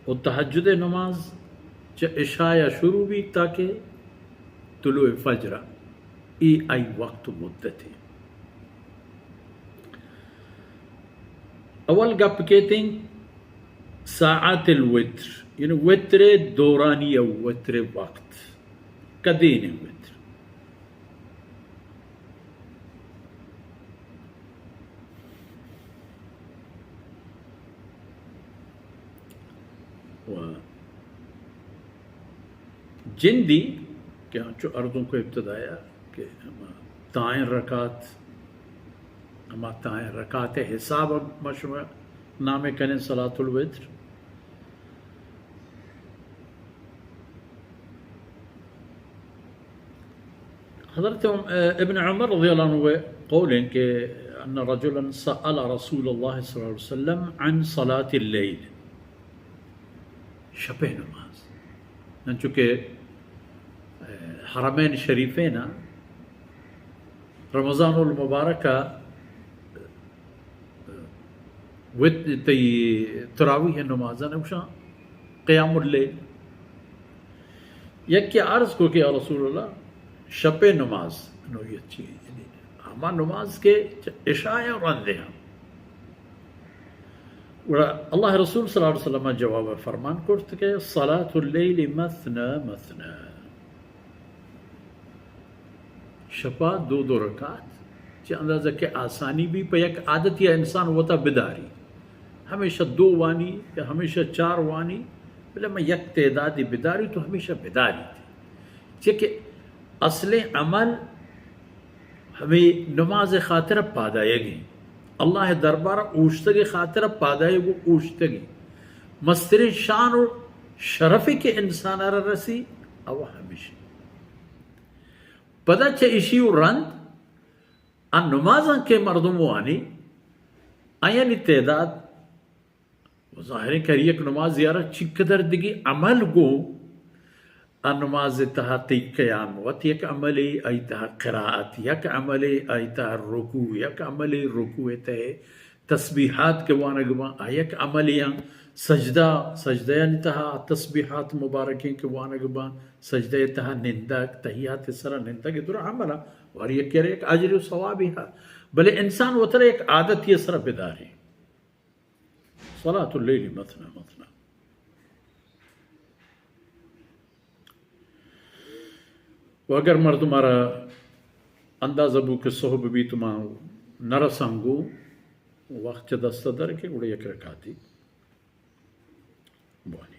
و تہجد ءِ نماز چہ عشاء ءَ شروع بیت تاکہ طلوع فجر ءَ، اے آئی وقت و مدت ایں۔ اول گپ کیت ایں ساعات الوتر، یعنی وتر ءِ دورانی ءُ وتر ءِ وقت، کدین ایں وتر؟ و جندی کہ انچو اردوں کو ابتدایا کہ ہما تائیں رکعت، ہما تائیں رکعت حساب ما شما نام کنیں صلاۃ الوتر۔ حضرت ابن عمر رضی اللہ عنہ قول ہیں کہ ان رجلا سأل رسول اللہ صلی اللہ علیہ وسلم عن صلاة اللیل، شپ نماز، انچو کہ حرمین شریفین رمضان المبارک وت تئی تراویح نمازاں گوشاں قیام اللیل۔ یکے عرض کو کہ یا رسول اللہ، شپ نماز نوعیت چی؟ یعنی ہما نماز کہ عشاء رند ہم۔ گڑا اللہ رسول صلی اللہ علیہ وسلم جواب فرمان کرت کہ صلاة اللیل مثنی مثنی۔ شپا دو دو رکعت، چہ اندازہ کہ آسانی بی، پہ یک عادتی انسان وتا بداری، ہمیشہ دو وانی یا ہمیشہ چار وانی، بلے من یک تعدادی بداری تو ہمیشہ بداری۔ چہ کہ اصل عمل ہمے نماز خاطر پادایگیں، اللہ دربار اوشتگ خاطر پادایگ و اوشتگیں۔ مسترین شان و شرفی کہ انسان را رسی، او ہمیشہ پدا چہ اشی و رند آ نمازاں کہ مردم وانی، آیانی تعداد و ظاہریں کہ ہر یک نماز یارا چنکدر دگی عمل گوں آ نماز تہا تئی قیام وت یک عملے، آئی تہا قرائت یک عملے، آئی تہا رکوع یک عملے، رکوع تہا تسبیحات کہ وانگ باں، آ یک عملیاں، سجدہ، سجدہ یعنی تہا تسبیحات مبارکیں کہ وانگ باں، سجدہ تہا نندگ، تحیات سرا نندگ، درا عملا، و ہر یک یک اجر و ثوابی ہا۔ بلے انسان وترا یک عادتی سرا بداری۔ صلاة اللیل مثنی مثنی۔ و اگر مردم را اندازہ بو کہ صحب بیت ما نرساں گوں، وقت چہ دست در کہ گڑا یک رکعتی بوانی۔